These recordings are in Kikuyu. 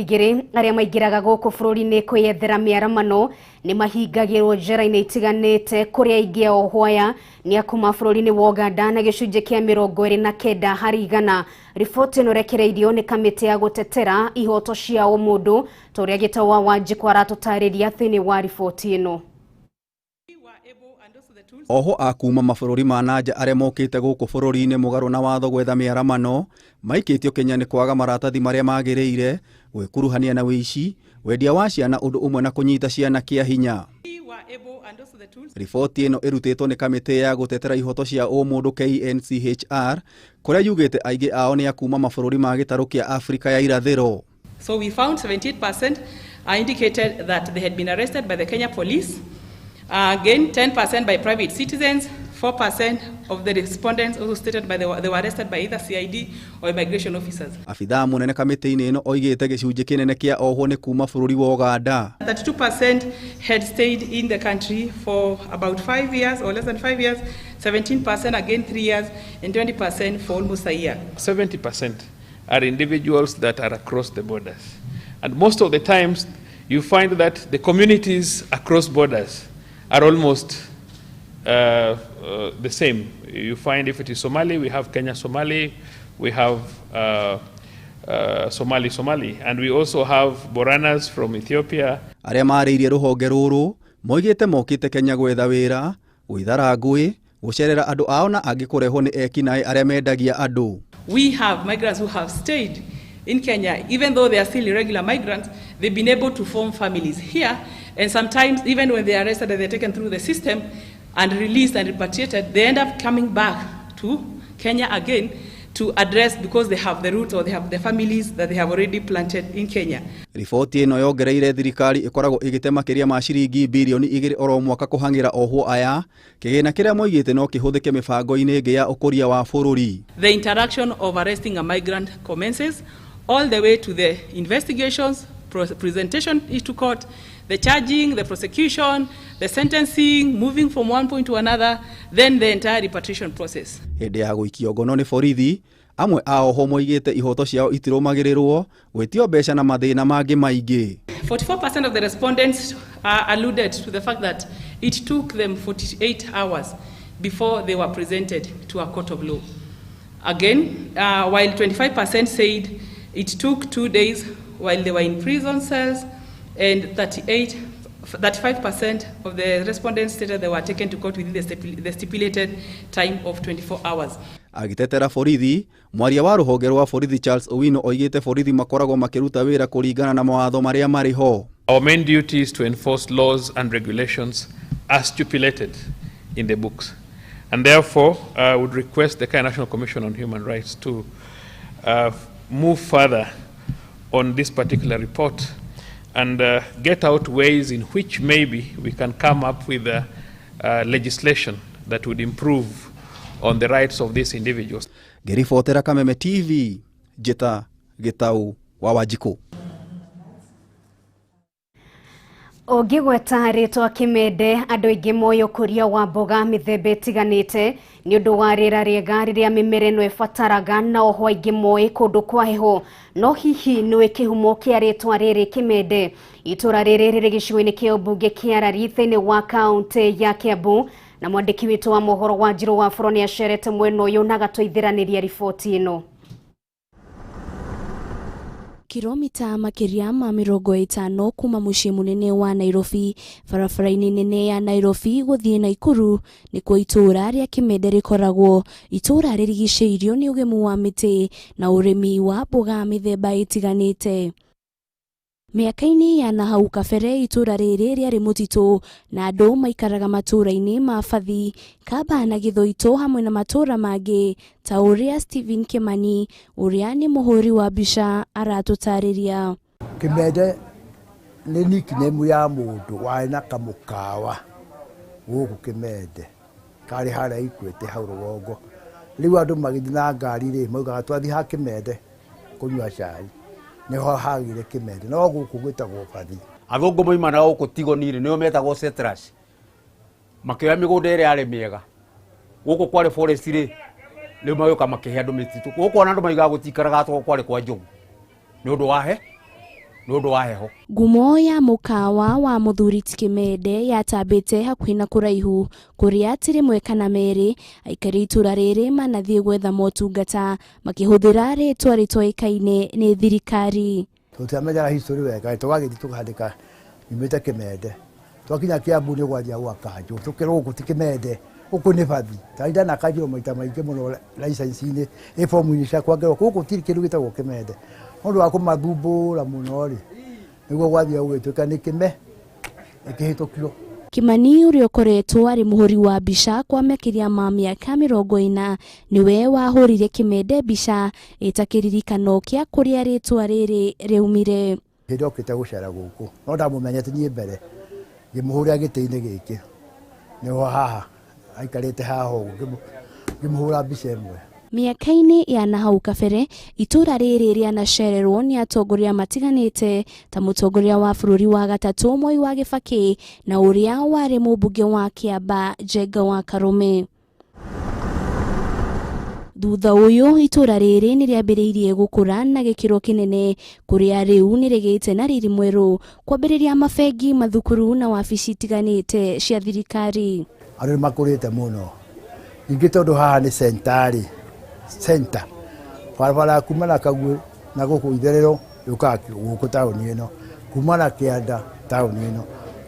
Igĩrĩ arĩa maingĩraga gũkũ bũrũri-inĩ kwĩyethera mĩaramano nĩ mahingagĩrwo njera-inĩ itiganĩte kũrĩa aingĩ ao ohwo nĩ a kuma bũrũri-inĩ wa Uganda na gĩcunjĩ kĩa 29%. Riboti ĩno ĩrekereirio nĩ kamĩtĩ ya gũtetera ihoto cia ũmũndũ ta ũrĩa Gĩtau wa Wanjikũ aratũtarĩria thĩinĩ wa riboti ĩno. Ohwo a kuma mabũrũri ma nanja arĩa mokĩte gũkũ bũrũri-inĩ mũgarũ na watho gwetha mĩaramano maikĩtio Kenya nĩ kwaga maratathi marĩa magĩrĩire, gwĩkuruhania na wĩici, wendia wa ciana ũndũ ũmwe na kũnyita ciana kĩa hinya. Riboti ĩno ĩrutĩtwo nĩ kamĩtĩ ya gũtetera ihoto cia ũmũndũ KNCHR kũrĩa yugĩte aingĩ ao nĩ a kuma mabũrũri ma gĩtarũ kĩa Afrika ya irathĩro. So we found 78% indicated that they had been arrested by the Kenya police. Again, 10% by private citizens, 4% of the respondents also stated by they were arrested by either CID or immigration officers. Abithaa mũnene kamĩtĩ-inĩ ĩno oigĩte gĩcunjĩ kĩnene kĩa ohwo nĩ kuma bũrũri wa Uganda. 32% had stayed in the country for about 5 years or less than 5 years, 17% again 3 years, and 20% for almost a year. 70% are individuals that are across the borders. And most of the times you find that the communities across borders are almost the same. You find if it is Somali, we have Kenya Somali, we have Somali Somali, and we also have Boranas from Ethiopia. Arĩa marĩirie rũhonge rũrũ moigĩte mokĩte Kenya gwetha wĩra, gwĩthara ngũĩ, gũcerera andũ ao na angĩ kũrehwo nĩ ekinaĩ arĩa mendagia andũ. We have migrants who have stayed in Kenya, even though they are still irregular migrants, they've been able to form families here, and sometimes even when they are arrested and they're taken through the system and released and repatriated, they end up coming back to Kenya again to address because they have the roots or they have the families that they have already planted in Kenya. Riboti ĩno yongereire thirikari ĩkoragwo ĩgĩte makĩria ma ciringi birioni 2 oro mwaka kũhang'ĩra ohwo aya, kĩgĩna kĩrĩa moigĩte no kĩhũthĩke mĩbango-inĩ ĩngĩ ya ũkũria wa bũrũri. The interaction of arresting a migrant commences all the way to the investigations, presentation to court, the charging, the prosecution, the sentencing, moving from one point to another, then the entire repatriation process. Hĩndĩ ya gũikio ngono nĩ borithi, amwe a ohwo moigĩte ihoto ciao itirũmagĩrĩrwo, gwĩtio mbeca na mathĩna mangĩ maingĩ. 44% of the respondents alluded to the fact that it took them 48 hours before they were presented to a court of law. Again, while 25% said it took 2 days while they were in prison cells, and 35% of the respondents stated they were taken to court within the stipulated time of 24 hours. Agĩtetera borithi, mwaria wa rũhonge rwa borithi Charles Owino oigĩte borithi makoragwo makĩruta wĩra kũringana na mawatho marĩa marĩ ho. Our main duty is to enforce laws and regulations as stipulated in the books. And therefore, I would request the Kenya National Commission on Human Rights to move further on this particular report and get out ways in which maybe we can come up with legislation that would improve on the rights of these individuals. Ngĩribotera Kameme TV, Njĩta Gĩtau wa Wanjikũ. Ũngĩgweta rĩtwa Kĩmende, andũ aingĩ moĩ ũkũria wa mboga mĩthemba ĩtiganĩte nĩ ũndũ wa rĩera rĩega rĩrĩa mĩmera ĩno ĩbataraga, na oho aingĩ moĩ kũndũ kwa heho. No hihi nĩũĩ kĩhumo kĩa rĩtwa rĩrĩ Kĩmende? Itũra rĩrĩ rĩrĩ gĩcigo-inĩ kĩa ũmbunge kĩa Rari thĩinĩ wa kaũntĩ ya Kiambu, na mwandĩki witũ wa mohoro Wanjirũ wa Bũrũ nĩ acerete mwena ũyũ na agatũithĩranĩria riboti ĩno. Kilomita makĩria ma 50 kuma mũciĩ mũnene wa Nairobi, barabara-inĩ nene ya Nairobi gũthiĩ Naikuru nĩkuo itũũra rĩa Kĩmende rĩkoragwo. Itũũra rĩrigicĩirio nĩ ũgemu wa mĩtĩ na ũrĩmi wa mboga mĩthemba ĩtiganĩte. Mĩaka-inĩ ya na hau kabere itũũra rĩrĩ rĩarĩ mũtitũ na andũ maikaraga matũũra-inĩ ma Bathi, Kamba na Gĩthũitũ hamwe na matũũra mangĩ ta ũrĩa Stephen Kimani ũrĩa nĩ mũhũri wa mbica aratũtarĩria. Kĩmende nĩ nickname ya mũndũ warĩ na kamũkawa gũkũ Kĩmende karĩ harĩa Equity hau rũgongo. Rĩu andũ magĩthiĩ na ngari rĩ, maugaga twathiĩ ha Kĩmende kũnyua cai, nĩho hagĩire Kĩmende, no gũkũ gwĩtagwo Bathi. Athũngũ moima na gũkũ Tigoni-rĩ, nĩo metagwo settlers, makĩoya mĩgũnda ĩrĩa yarĩ mĩega. Gũkũ kwarĩ forest rĩ, rĩu magĩũka makĩhe andũ mĩtitũ. Gũkũ ona andũ maigaga gũtikaraga tondũ kwarĩ kwa njogu nĩ ũndũ wa he Nĩ ũndũ wa heho. Ngumo ya mũkawa wa mũthuri ti Kimende yatambĩte hakuhĩ na kũraihu kũrĩa ti rĩmwe kana merĩ aikari itũra rĩrĩ manathiĩ gwetha motungata makĩhũthĩra rĩtwa rĩtoĩkaine nĩ thirikari. Tũtiamenyaga history wega, tũgagĩthiĩ tũkahandĩka nyumĩte Kimende. Twakinya Kiambu nĩ gwanjia gwa kanjũ, tũkerwo gũkũ ti Kimende, gũkũ nĩ bathi. Ta ndanakanjirwo maita maingĩ mũno license-inĩ, ĩ fomu-inĩ ciakwa ngerwo gũkũ gũtirĩ kĩndũ gĩtagwo Kimende. Nĩ ũndũ wa kũmathumbũra mũno rĩ, nĩguo gwathiĩ gũgĩtuĩka nĩ kĩme, ĩkĩhĩtũkio. Kimani ũrĩa ũkoretwo arĩ mũhũri wa mbica kwa makĩria ma mĩaka 40 nĩwe wahũrire Kimende mbica ĩta kĩririkano kĩa kũrĩa rĩtwa rĩrĩ rĩaumire. Hĩndĩ okĩte gũcera gũkũ, no ndamũmenyete niĩ mbere, ngĩmũhũrĩra gĩtĩ-inĩ gĩkĩ, nĩho haha, aikarĩte haha ũguo, ngĩmũhũra mbica ĩmwe. Mĩaka-inĩ ya nahau kabere itũra rĩrĩ rĩanacererwo nĩ atongoria matiganĩte ta mũtongoria wa bũrũri wa gatatũ Moi wa Kibaki na ũrĩa warĩ mũmbunge wa Kĩamba Njenga wa Karume. Thutha ũyũ itũra rĩrĩ nĩ rĩambĩrĩirie gũkũra na gĩkĩro kĩnene kũrĩa rĩu nĩ rĩgĩte na riri mwerũ kwambĩrĩria mabengi, mathukuru na wabici itiganĩte cia thirikari. Andũ nĩ makũrĩte mũno, ningĩ tondũ haha nĩ centarĩ, center barabara kuma na Kaguĩ na gũkũ itherero yũkaga gũkũ taũni ĩno, kuma na kĩanda taũni ĩno,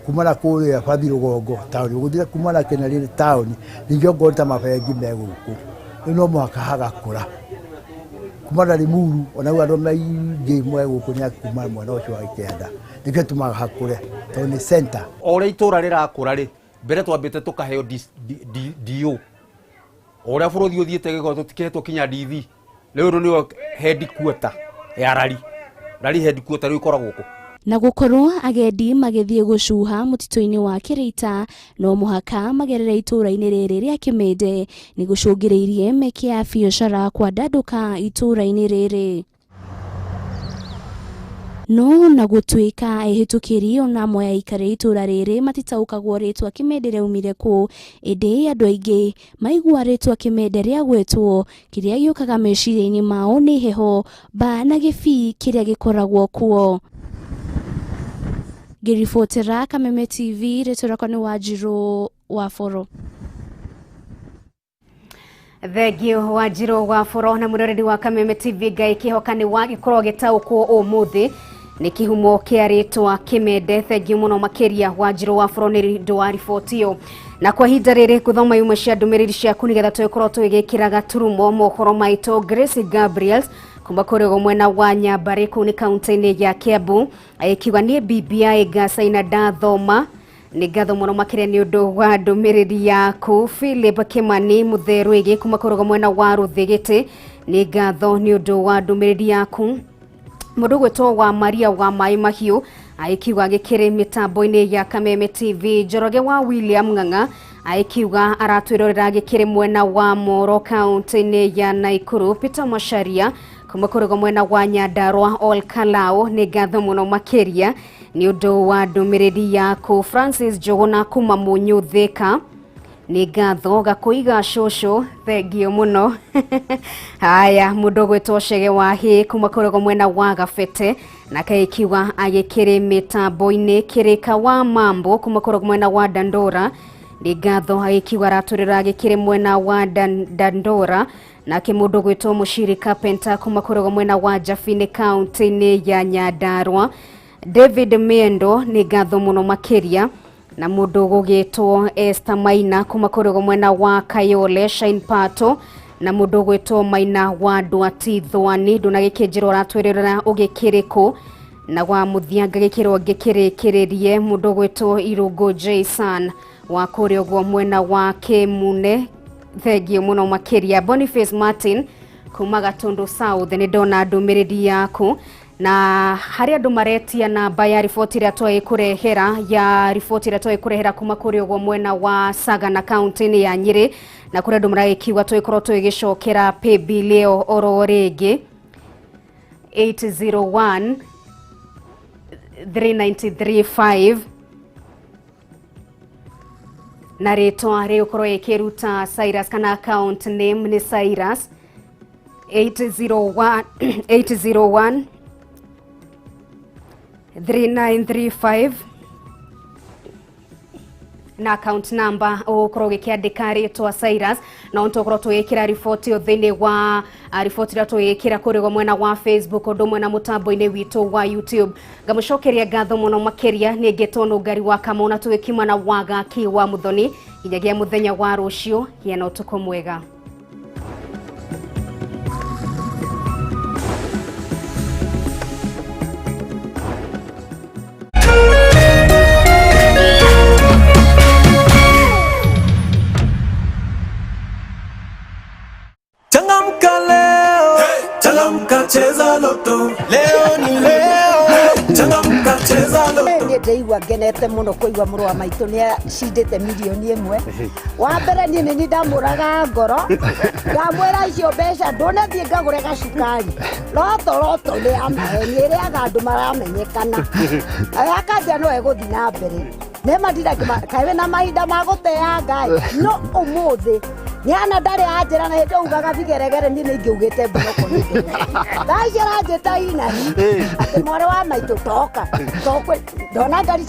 kuma na kũrĩa bathi rũgongo taũni, gũthira kuma na kĩnarĩ taũni, ningĩ okorwo nĩ ta mabengi me gũkũ, rĩu no mũhaka hagakũra. Kuma na Limuru ona rĩu andũ maingĩ me gũkũ nĩ a kuma mwena ũcio wa kĩanda, nĩkĩo tũmaga hakũre tondũ nĩ center. O ũrĩa itũra rĩrakũra rĩ, mbere twambĩte tũkaheo DO. O ũrĩa bũrũri ũthiĩte gĩko tũtikĩhetwo kinya DV. Rĩu ĩno nĩyo headquarter ya Rari. Rari headquarter rĩu ĩkoragwo kũ? Na gũkorwo agendi magĩthiĩ gũcuha mũtitũ-inĩ wa Kĩrĩita no mũhaka magerere itũra-inĩ rĩrĩ rĩa Kimende nĩ gũcũngĩrĩirie mĩeke ya biacara kwandandũka itũra-inĩ rĩrĩ. No na gũtuĩka ehĩtũkĩri ona amwe a aikari a itũra rĩrĩ matitaũkagwo rĩtwa Kimende rĩaumire kũ, ĩndĩ andũ aingĩ maigua rĩtwa Kimende rĩagwetwo kĩrĩa gĩũkaga meciria-inĩ mao nĩ heho, mbaa na gĩbii kĩrĩa gĩkoragwo kuo. Ngĩribotera Kameme TV, rĩtwa rĩakwa nĩ Wanjirũ wa Boro. Thengio Wanjirũ wa Boro na mwĩroreri wa Kameme TV, Ngai kĩhoka nĩ wagĩkorwo gĩtaũkwo ũmũthĩ nĩ kĩhumo kĩa rĩtwa Kimende. Thengio mũno makĩria Wanjirũ wa Boro nĩ ũndũ wa riboti ĩyo. Na kwa ihinda rĩrĩ ngũthoma imwe cia ndũmĩrĩri ciaku nĩgetha tũgĩkorwo tũgĩgĩkĩra gaturumo mohoro maitũ. Grace Gabriels kuma kũrĩa mwena wa Nyambarĩ kũu nĩ kaunti-inĩ ya Kiambu agĩkiuga niĩ BBI ngacaina ndathoma. Nĩ ngatho mũno makĩria nĩ ũndũ wa ndũmĩrĩri yaku. Philip Kimani Mũtherwĩgĩ kuma kũrĩa mwena wa Rũthĩgĩtĩ, nĩ ngatho nĩ ũndũ wa ndũmĩrĩri yaku. Mũndũ ũgwĩtwo wa Maria wa Maĩ Mahiũ agĩkiuga gĩkĩrĩ mĩtambo-inĩ ya Kameme TV. Njoroge wa William Ng'ang'a agĩkiuga aratwĩrorera gĩkĩrĩ mwena wa Moro kaunti-inĩ ya Naikuru. Peter Macharia kuma kũrĩa mwena wa Nyandarua Ol Kalou, nĩ ngatho mũno makĩria nĩ ũndũ wa ndũmĩrĩri yaku. Francis Njuguna kuma Mũnyũ Thika, nĩ ngatho. Gakũiga cũcũ, thengio mũno. Haya, mũndũ ũgwĩtwo Chege wa Hĩ kuma kũrĩa mwena wa Gabete nake akiuga agĩkĩrĩ mĩtambo-inĩ. Kĩrĩka wa Mambo kuma kũrĩa mwena wa Dandora, nĩ ngatho, agĩkiuga aratũrĩra agĩkĩrĩ mwena wa Dandora. Nake mũndũ ũgwĩtwo Mũciri Carpenter kuma kũrĩa mwena wa Jabini kaunti-inĩ ya Nyandarua. David Miendo, nĩ ngatho mũno makĩria. Na mũndũ ũgũgĩtwo Esther Maina kuma kũrĩa mwena wa Kayole Shine Pato, na mũndũ ũgwĩtwo Maina wa Ndwati Thwani, ndũnagĩkĩnjĩra ũratwĩrĩra ũgĩkĩrĩkũ. Na wa mũthia ngagĩkĩrwo ngĩkĩrĩkĩrĩrie mũndũ ũgwĩtwo Irũngũ Jason wa kũrĩa ũguo mwena wa Kĩmune, thengio mũno makĩria. Boniface Martin kuma Gatundu South, nĩ ndona ndũmĩrĩri yaku. Na harĩ andũ maretia namba ya riboti ĩrĩa twagĩkũrehera ya riboti ĩrĩa twagĩkũrehera kuma kũrĩa ũguo mwena wa Sagana kaunti-inĩ ya Nyĩrĩ, na kũrĩ andũ maragĩkiuga tũgĩkorwo tũgĩgĩcokera paybill ĩyo oro rĩngĩ 801 3935 na rĩtwa rĩgũkorwo ĩkĩruta Cyrus kana account name nĩ Cyrus 801 801 3935 na account number ugukorwo ugikiandika ritwa Cyrus, na tugukorwo tugikira riboti ĩyo thĩinĩ wa riboti ĩrĩa tugikira kũrĩa mwena wa Facebook ũndũ ũmwe na mũtambo-inĩ witũ wa YouTube. Ngamũcokeria ngatho mũno makĩria nĩ ngĩtwo Nũngari wa Kamau na tũgĩkiuma na Wagaki wa Muthoni nginyagia mũthenya wa rũciũ. Gĩa na ũtukũ mwega. Changamka leo, changamka cheza loto. Leo ni leo, changamka cheza loto. Niä ndäigua ngenete må no kåigua må rå wa maitå nä acindä milioni ĩmwe. Wa mbere niä nä ni ndamå ngoro ndamwä ra icio mbeca ndånethiä ngagå re gacukari. Roto roto nä ya maheni ä rä aga andå maramenyekana akanjia no egå thiä na mbere nä mandira kaä wä na mahinda ma gå teanga no å må thä nĩana ndarĩ anjĩra na hĩndĩ ugaga vigeregere niĩ nĩ ingĩugĩte mburoko nĩ thaa ici aranjĩta inahi atĩ mwarĩ wa maitũ toka tokwe ndona ngari.